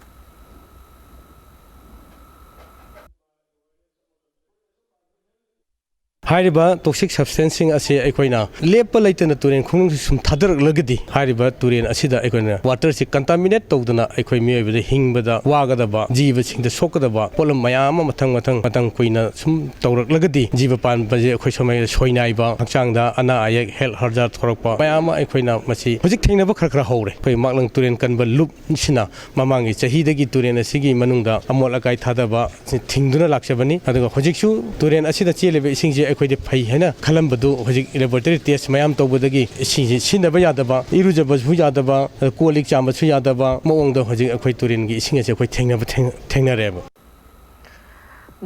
ꯍꯥꯏꯔꯤꯕ toxic substanceꯁꯤꯡ ꯑꯁꯤ ꯑꯩꯈꯣꯏꯅ ꯂꯦꯞꯄ ꯂꯩꯇꯅ ꯇꯨꯔꯦꯟ ꯈꯣꯡꯅꯨꯡꯁꯤ ꯁꯨꯝ ꯊꯥꯗꯔꯛꯂꯒꯗꯤ, ꯍꯥꯏꯔꯤꯕ ꯇꯨꯔꯦꯟ ꯑꯁꯤꯗ ꯑꯩꯈꯣꯏꯅ waterꯁꯤ contaminate ꯇꯧꯗꯅ ꯑꯩꯈꯣꯏ ꯃꯤꯑꯣꯏꯕꯗ ꯍꯤꯡꯕꯗ ꯋꯥꯒꯗꯕ, ꯖꯤꯕꯁꯤꯡꯗ ꯁꯣꯛꯀꯗꯕ ꯄꯣꯠꯂꯝ ꯃꯌꯥꯝ ꯑꯃ ꯃꯊꯪ ꯃꯊꯪ ꯃꯇꯝ ꯀꯨꯏꯅ ꯁꯨꯝ ꯇꯧꯔꯛꯂꯒꯗꯤ, ꯖꯤꯕ ꯄꯥꯟꯕꯁꯦ ꯑꯩꯈꯣꯏ ꯁꯨꯃꯥꯏꯅ ꯁꯣꯏꯅꯥꯏꯕ, ꯍꯛꯆꯥꯡꯗ ꯑꯅꯥ ꯑꯌꯦꯛ, health hazard ꯊꯣꯔꯛꯄ ꯃꯌꯥꯝ ꯑꯃ ꯑꯩꯈꯣꯏꯅ ꯃꯁꯤ ꯍꯧꯖꯤꯛ ꯊꯦꯡꯅꯕ ꯈꯔ ꯈꯔ ꯍꯧꯔꯦ꯫ ꯑꯩꯈꯣꯏ ꯃꯥꯛꯂꯪ ꯇꯨꯔꯦꯟ ꯀꯟꯕ ꯂꯨꯞ ꯁꯤꯅ ꯃꯃꯥꯡꯒꯤ ꯆꯍꯤꯗꯒꯤ ꯇꯨꯔꯦꯟ ꯑꯁꯤꯒꯤ ꯃꯅꯨꯡꯗ ꯑꯃꯣꯠ ꯑꯀꯥꯏ ꯊꯥꯗꯕ ꯑꯁꯤ ꯊꯤꯡꯗꯨꯅ ꯂꯥꯛꯆꯕꯅꯤ꯫ ꯑꯗꯨꯒ ꯍꯧꯖꯤꯛꯁꯨ ꯇꯨꯔꯦꯟ ꯑꯁꯤꯗ ꯆꯦꯜꯂꯤꯕ ꯏꯁꯤꯡꯁꯤ ꯑꯩꯈꯣꯏ ꯑꯩꯈꯣꯏꯗꯤ ꯐꯩ ꯍꯥꯏꯅ ꯈꯜꯂꯝꯕꯗꯨ ꯍꯧꯖꯤꯛ ꯂꯦꯕꯣꯔꯦꯇꯔꯤ ꯇꯦꯁ ꯃꯌꯥꯝ ꯇꯧꯕꯗꯒꯤ ꯏꯁꯤꯡꯁꯤ ꯁꯤꯖꯤꯟꯅꯕ ꯌꯥꯗꯕ, ꯏꯔꯨꯖꯕꯁꯨ ꯌꯥꯗꯕ, ꯀꯣꯜ ꯂꯤꯛ ꯆꯥꯝꯕꯁꯨ ꯌꯥꯗꯕ ꯃꯑꯣꯡꯗ ꯍꯧꯖꯤꯛ ꯑꯩꯈꯣꯏ ꯇꯨꯔꯦꯜꯒꯤ ꯏꯁꯤꯡ ꯑꯁꯦ ꯑꯩꯈꯣꯏ ꯊꯦꯡꯅꯕ ꯊꯦꯡ-, ꯊꯦꯡꯅꯔꯦꯕ꯫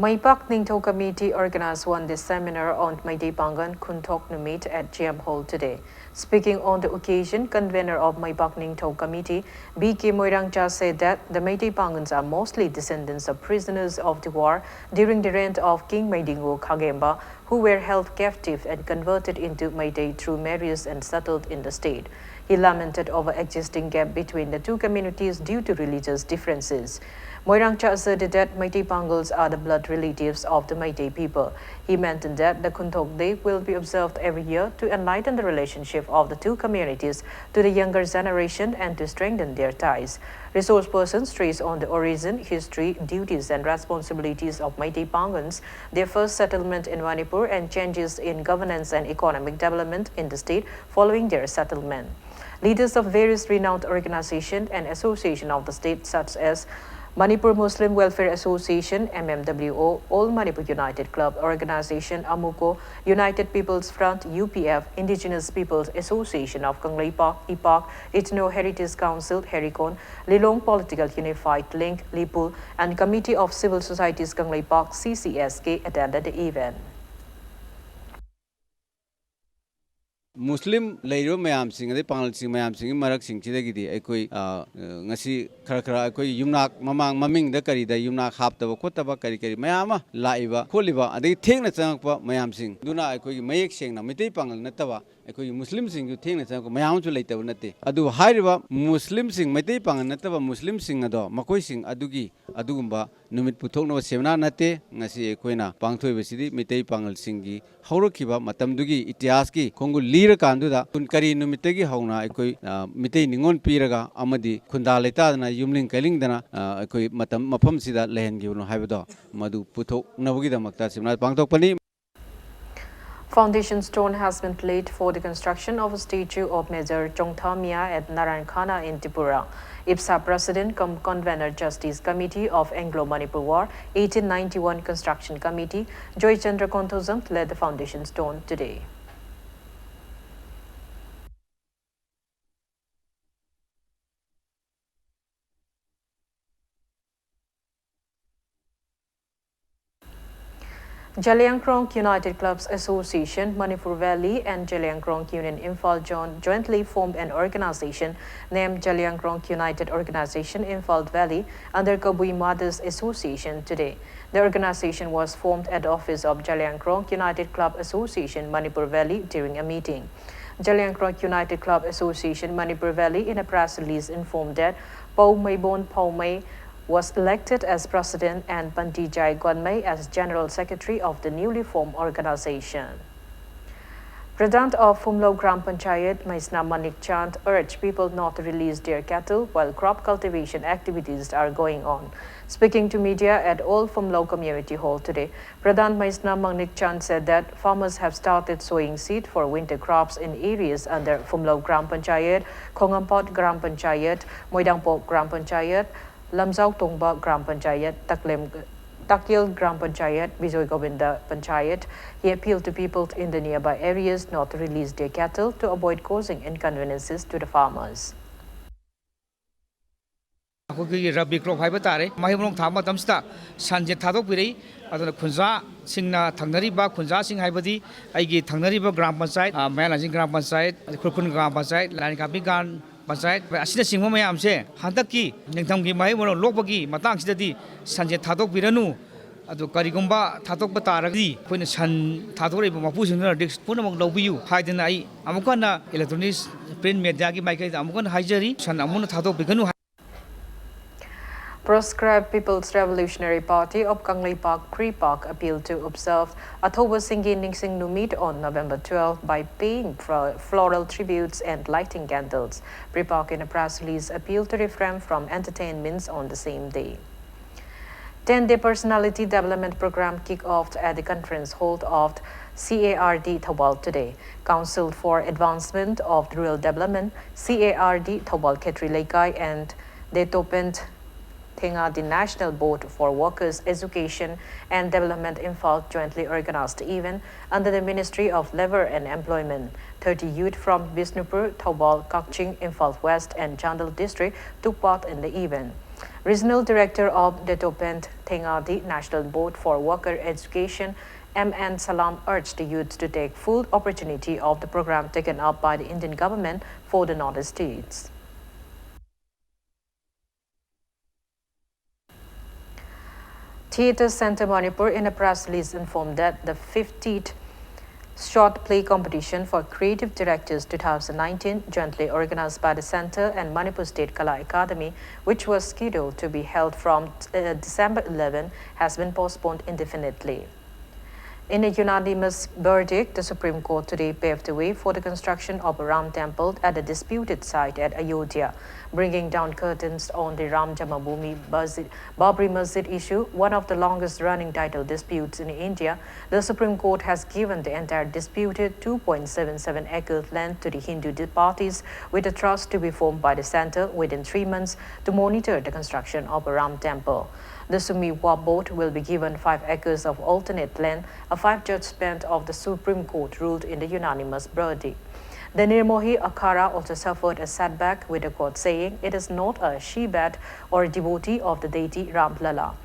Maipok Ningthou Committee organized one day seminar on Meitei Pangal Khunthok Numit at G M Hall today. Speaking on the occasion, convener of Maipok Ningthou Committee, B K Moirangcha, said that the Meitei Pangals are mostly descendants of prisoners of the war during the reign of King Meidingo Khagemba, who were held captive and converted into Meitei through marriage and settled in the state. He lamented over existing gap between the two communities due to religious differences. Moirangcha asserted that Meitei Pangals are the blood relatives of the Meitei people. He maintained that the Khunthok Day will be observed every year to enlighten the relationship of the two communities to the younger generation and to strengthen their ties. Resource persons stressed on the origin, history, duties and responsibilities of Meitei Pangals, their first settlement in Manipur, and changes in governance and economic development in the state following their settlement. Leaders of various renowned organizations and associations of the state, such as Manipur Muslim Welfare Association, M M W O, All Manipur United Club Organization, AMUCO, United People's Front, U P F, Indigenous Peoples Association of Kangleipak, IPAK, Ethno Heritage Council, HERICON, Lilong Political Unified Link, LIPUL, and Committee of Civil Societies Kangleipak, C C S K, attended the event. ꯃꯨꯁꯂꯤꯝ ꯂꯩꯔꯤꯕ ꯃꯌꯥꯝꯁꯤꯡ, ꯑꯗꯩ ꯄꯥꯉꯜꯁꯤꯡ ꯃꯌꯥꯝꯁꯤꯡꯒꯤ ꯃꯔꯛꯁꯤꯡꯁꯤꯗꯒꯤꯗꯤ ꯑꯩꯈꯣꯏ, ꯑ, ꯑ, ꯉꯁꯤ ꯈꯔ ꯈꯔ ꯑꯩꯈꯣꯏ ꯌꯨꯝꯅꯥꯛ ꯃꯃꯥꯡ ꯃꯃꯤꯡꯗ ꯀꯔꯤꯗ ꯌꯨꯝꯅꯥꯛ ꯍꯥꯞꯇꯕ ꯈꯣꯠꯇꯕ ꯀꯔꯤ ꯀꯔꯤ ꯃꯌꯥꯝ ꯑꯃ ꯂꯥꯛꯏꯕ ꯈꯣꯠꯂꯤꯕ, ꯑꯗꯒꯤ ꯊꯦꯡꯅ ꯆꯪꯉꯛꯄ ꯃꯌꯥꯝꯁꯤꯡ ꯑꯗꯨꯅ ꯑꯩꯈꯣꯏꯒꯤ ꯃꯌꯦꯛ ꯁꯦꯡꯅ ꯃꯩꯇꯩ ꯄꯥꯉꯜ ꯅꯠꯇꯕ ꯑꯩꯈꯣꯏꯒꯤ ꯃꯨꯁꯂꯤꯝꯁꯤꯡꯁꯨ ꯊꯦꯡꯅ ꯆꯪꯉꯛꯄ ꯃꯌꯥꯝ ꯑꯃꯁꯨ ꯂꯩꯇꯕ ꯅꯠꯇꯦ꯫ ꯑꯗꯨꯕꯨ ꯍꯥꯏꯔꯤꯕ ꯃꯨꯁꯂꯤꯝꯁꯤꯡ, ꯃꯩꯇꯩ ꯄꯥꯉꯜ ꯅꯠꯇꯕ ꯃꯨꯁꯂꯤꯝꯁꯤꯡ ꯑꯗꯣ, ꯃꯈꯣꯏꯁꯤꯡ ꯑꯗꯨꯒꯤ ꯑꯗꯨꯒꯨꯝꯕ ꯅꯨꯃꯤꯠ ꯄꯨꯊꯣꯛꯅꯕ ꯁꯦꯃꯤꯅꯥꯔ ꯅꯠꯇꯦ꯫ ꯉꯁꯤ ꯑꯩꯈꯣꯏꯅ ꯄꯥꯡꯊꯣꯛꯏꯕꯁꯤꯗꯤ ꯃꯤꯇꯩ ꯄꯥꯉꯜꯁꯤꯡꯒꯤ ꯍꯧꯔꯛꯈꯤꯕ ꯃꯇꯝꯗꯨꯒꯤ ꯏꯇꯤꯍꯥꯁꯀꯤ ꯈꯣꯡꯒꯨꯜ ꯂꯤꯔꯀꯥꯟꯗꯨꯗ ꯀꯨꯟ ꯀꯔꯤ ꯅꯨꯃꯤꯠꯇꯒꯤ ꯍꯧꯅ ꯑꯩꯈꯣꯏ, ꯑ, ꯃꯤꯇꯩ ꯅꯤꯉꯣꯜ ꯄꯤꯔꯒ ꯑꯃꯗꯤ ꯈꯨꯟꯗꯥ ꯂꯩꯇꯥꯗꯅ ꯌꯨꯝꯂꯤꯡ ꯀꯩꯂꯤꯡꯗꯅ, ꯑ, ꯑꯩꯈꯣꯏ ꯃꯇꯝ ꯃꯐꯝꯁꯤꯗ ꯂꯩꯍꯟꯈꯤꯕꯅꯣ ꯍꯥꯏꯕꯗꯣ ꯃꯗꯨ ꯄꯨꯊꯣꯛꯅꯕꯒꯤꯗꯃꯛꯇ seminar ꯄꯥꯡꯊꯣꯛꯄꯅꯤ꯫ Foundation stone has been laid for the construction of a statue of Major Chongtha Mia at Narayankhana in Tripura. IPSA President cum Convener Justice Committee of Anglo-Manipur War eighteen ninety-one Construction Committee, Joy Chandra Konthoujam, led the foundation stone today. Zeliangrong United Clubs Association, Manipur Valley and Zeliangrong Union Imphal Zone jointly formed an organization named Zeliangrong United Organization Imphal Valley under Kabui Mothers Association today. The organization was formed at the office of Zeliangrong United Club Association, Manipur Valley during a meeting. Zeliangrong United Club Association, Manipur Valley, in a press release informed that Pou Meibon Phoumei was elected as president and Panti Jai Gonmei as general secretary of the newly formed organization. Pradhan of Phumlou Gram Panchayat, Maisna Manik Chand, urged people not to release their cattle while crop cultivation activities are going on. Speaking to media at Old Phumlou Community Hall today, Pradhan Maisna Manik Chand said that farmers have started sowing seed for winter crops in areas under Phumlou Gram Panchayat, Khongampot Gram Panchayat, Moidangpok Gram Panchayat, Lamjao Tongba Gram Panchayat, Taklem, Takyel Gram Panchayat, Bijoy Govinda Panchayat. He appealed to people in the nearby areas not to release their cattle to avoid causing inconveniences to the farmers. ꯑꯩꯈꯣꯏꯒꯤ Ravi crop ꯍꯥꯏꯕ ꯇꯥꯔꯦ, ꯃꯍꯩ ꯃꯔꯣꯡ ꯊꯥꯕ ꯃꯇꯝꯁꯤꯗ ꯁꯟꯁꯦ ꯊꯥꯗꯣꯛꯄꯤꯔꯛꯏ꯫ ꯑꯗꯨꯅ ꯈꯨꯟꯖꯥꯁꯤꯡꯅ, ꯊꯪꯅꯔꯤꯕ ꯈꯨꯟꯖꯥꯁꯤꯡ ꯍꯥꯏꯕꯗꯤ ꯑꯩꯒꯤ ꯊꯪꯅꯔꯤꯕ ꯒ꯭ꯔꯥꯝ ꯄꯟꯆꯥꯌꯠ, ꯃꯌꯥꯡ ꯂꯥꯟꯖꯤꯡ ꯒ꯭ꯔꯥꯝ ꯄꯟꯆꯥꯌꯠ, ꯈꯨꯔꯈꯨꯜ ꯒ꯭ꯔꯥꯝ ꯄꯟꯆꯥꯌꯠ, ꯂꯥꯏꯅꯤꯡꯀꯥꯄꯤ ꯒ꯭ꯔꯥꯝ ꯄꯟꯆꯥꯌꯠ ꯑꯁꯤꯅꯆꯤꯡꯕ ꯃꯌꯥꯝꯁꯦ ꯍꯟꯗꯛꯀꯤ ꯅꯤꯡꯊꯝꯒꯤ ꯃꯍꯩ ꯃꯔꯣꯡ ꯂꯣꯛꯄꯒꯤ ꯃꯇꯥꯡꯁꯤꯗꯗꯤ ꯁꯟꯁꯦ ꯊꯥꯗꯣꯛꯄꯤꯔꯅꯨ꯫ ꯑꯗꯨ ꯀꯔꯤꯒꯨꯝꯕ ꯊꯥꯗꯣꯛꯄ ꯇꯥꯔꯒꯗꯤ ꯑꯩꯈꯣꯏꯅ ꯁꯟ ꯊꯥꯗꯣꯔꯛꯏꯕ ꯃꯄꯨꯁꯤꯡꯗꯨꯅ ꯔꯤꯛꯁ ꯄꯨꯝꯅꯃꯛ ꯂꯧꯕꯤꯌꯨ ꯍꯥꯏꯗꯅ ꯑꯩ ꯑꯃꯨꯛ ꯍꯟꯅ ꯏꯂꯦꯛꯇ꯭ꯔꯣꯅꯤꯛꯁ ꯄ꯭ꯔꯤꯟ ꯃꯦꯗꯤꯌꯥꯒꯤ ꯃꯥꯏꯀꯩꯗ ꯑꯃꯨꯛ ꯍꯟꯅ ꯍꯥꯏꯖꯔꯤ, ꯁꯟ ꯑꯃꯨꯛ ꯍꯟꯅ ꯊꯥꯗꯣꯛꯄꯤꯒꯅꯨ ꯍꯥꯏ꯫ Proscribed People's Revolutionary Party of Kangleipak, PREPAK, appeal to observe Athouba Syingui Ningsing Numit on November twelve by paying floral tributes and lighting candles. PREPAK, in a press release, appealed to refrain from entertainments on the same day. Ten-day Personality Development Program kick-off at the conference hall of C A R D Thoubal today. Council for Advancement of Rural Development, C A R D Thoubal Khetri Leikai, and Detopen Thengadi National Board for Workers, Education and Development Imphal jointly organized the event under the Ministry of Labour and Employment. Thirty youth from Bishnupur, Thoubal, Kakching, Imphal West and Chandel district took part in the event. Regional Director of Detopen Thengadi National Board for Worker Education, M N Salam, urged the youth to take full opportunity of the program taken up by the Indian government for the Northeast states. Theatre Centre Manipur, in a press release, informed that the fiftieth Short Play Competition for Creative Directors two thousand nineteen, jointly organized by the Centre and Manipur State Kala Academy, which was scheduled to be held from uh, December eleven, has been postponed indefinitely. In a unanimous verdict, the Supreme Court today paved the way for the construction of a Ram temple at the disputed site at Ayodhya, bringing down curtains on the Ram Janmabhoomi Masjid, Babri Masjid issue, one of the longest-running title disputes in India. The Supreme Court has given the entire disputed two point seven seven acres land to the Hindu di-, parties, with a trust to be formed by the centre within three months to monitor the construction of a Ram temple. The Sumi Waqf Board will be given five acres of alternate land, a five-judge bench of the Supreme Court ruled in the unanimous verdict. The Nirmohi Akhara also suffered a setback, with the court saying it is not a Shivbhakt or a devotee of the deity Ram Lala.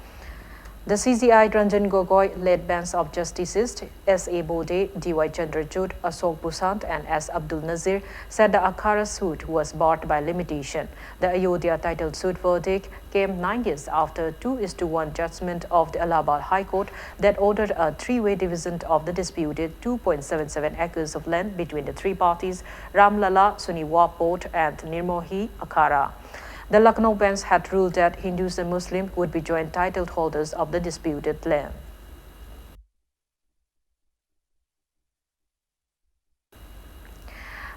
The C J I Ranjan Gogoi led bench of Justices S A Bobde, D Y Chandrachud, Ashok Bhushan and S Abdul Nazir said the Akhara suit was barred by limitation. The Ayodhya title suit verdict came nine years after two is to one judgment of the Allahabad High Court that ordered a three-way division of the disputed two point seven seven acres of land between the three parties, Ram Lala, Sumi Waqf Board and Nirmohi Akhara. The Lucknow bench had ruled that Hindus and Muslims would be joint title holders of the disputed land.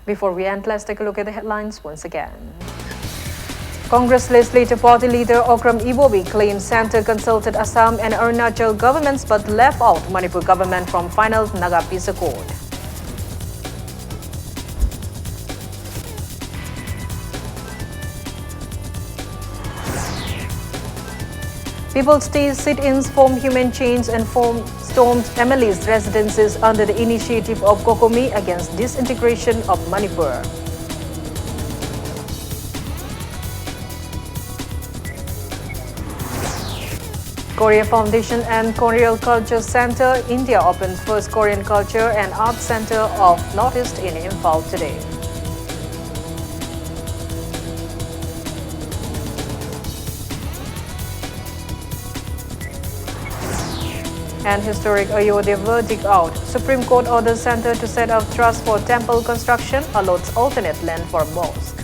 Before we end, let's take a look at the headlines once again. Congress Legislative Party leader Okram Ibobi claims centre consulted Assam and Arunachal governments but left out Manipur government from final Naga peace accord. People's Day sit-ins form human chains and form stormed M L As' residences under the initiative of COCOMI against disintegration of Manipur. Korea Foundation and Korean Culture Center, India opens first Korean culture and art center of Northeast in Imphal today. And historic Ayodhya verdict out. Supreme Court orders center to set up trust for temple construction, allots alternate land for mosque.